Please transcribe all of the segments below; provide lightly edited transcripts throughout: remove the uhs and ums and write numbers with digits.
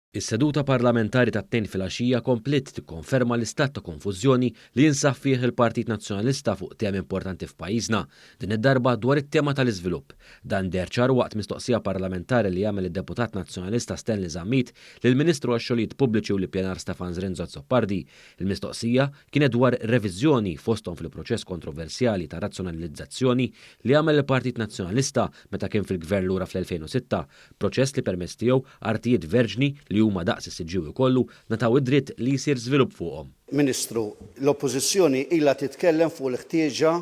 Is-seduta parlamentari tat-Tnejn filgħaxija kompliet tikkonferma l-istat ta' konfużjoni li jinsab fih il-Partit Nazzjonalista fuq temi importanti f'pajjiżna, din id-darba dwar it-tema tal-iżvilupp. Dan deher ċar waqt mistoqsija parlamentari li għamel id-deputat Nazzjonalista Stanley Zammit lill-Ministru għax-Xogħlijiet Pubbliċi u l-Ippjanar Stefan Zrinzo Azzopardi. Il-mistoqsija kienet dwar reviżjoni, fosthom fil-proċess kontroversjali ta' razzjonalizzazzjoni li għamel il-Partit Nazzjonalista meta kien fil-Gvern lura fl-2006, Proċess li permezz tiegħu artijiet verġni li huma daqs is-Siġġiewi kollu ngħataw id-dritt li jsir żvilupp fuqhom. Ministru, l-Oppożizzjoni ilha titkellem fuq il-ħtieġa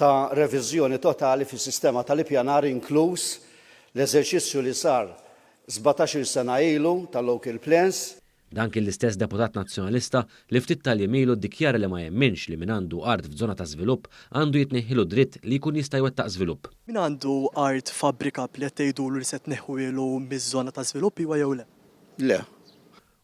ta' reviżjoni totali fis-sistema tal-ippjanar inkluż l-eżerċizzju li sar sbatax-il sena ilu tal-local plans. Dan kien l-istess deputat Nazzjonalista li ftit tal-jiem ilu ddikjara li ma jemminx li min għandu art f'żona ta' żvilupp għandu jitneħħilu d-dritt li jkun jista' jwettaq żvilupp. Min għandu art fabbrikabbli qed tgħidulu li se tneħħuhielu miż-żona ta' żvilupp iwa jew le? Le.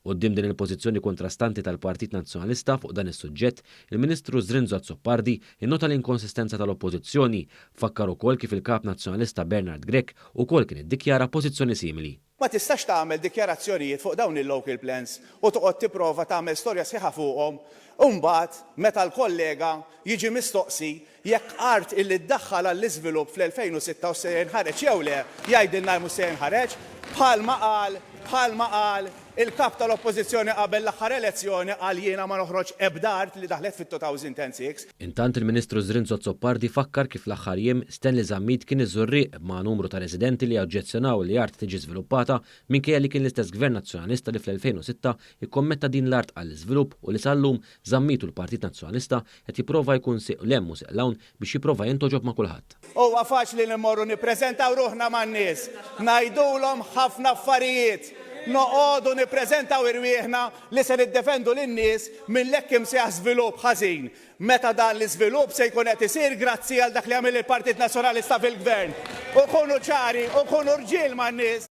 Quddiem din il-pożizzjoni kontrastanti tal-Partit Nazzjonalista fuq dan is-suġġett, il-Ministru Zrinzo Azzopardi nnota l-inkonsistenza tal-Oppożizzjoni. Fakkar ukoll kif il-Kap Nazzjonalista Bernard Grech ukoll kien iddikjara pożizzjoni simili. Ma tistax tagħmel dikjarazzjonijiet fuq dawn il-local plans u toqgħod tipprova tagħmel storja sħiħa fuqhom u mbagħad meta l-kollega jiġi mistoqsi jekk art illi ddaħħal għall-iżvilupp fl-2006 hux se jinħareġ jew le, jgħidilna mhux se jinħareġ, bħalma qal, bħalma qal il-Kap tal-Oppożizzjoni qabel l-aħħar elezzjoni qal jiena ma noħroġ ebda art li daħlet fit-2006. Intant il-Ministru Zrinzo Azzopardi fakkar kif fl-aħħar jiem Stanley Zammit kien iż-Żurrieq ma' numru ta' residenti li oġġezzjonaw li art tiġi żviluppata minkejja li kien l-istess Gvern Nazzjonalista li fl-2006 ikkommetta din l-art għall-iżvilupp u li sal-lum Zammit u l-Partit Nazzjonalista qed jipprova jkun sieq 'l hemm u sieq 'l hawn biex jipprova jintgħoġob ma' kulħadd. Huwa faċli li mmorru nippreżentaw ruħna man-nies, ngħidulhom ħafna affarijiet, noqogħdu nippreżentaw irwieħna li se niddefendu lin-nies mill-hekk imsejjaħ żvilupp ħażin, meta dan l-iżvilupp se jkun qed isir grazzi għal dak li għamel il-Partit Nazzjonalista fil-Gvern. U kunu ċari u kunu rġiel man-nies.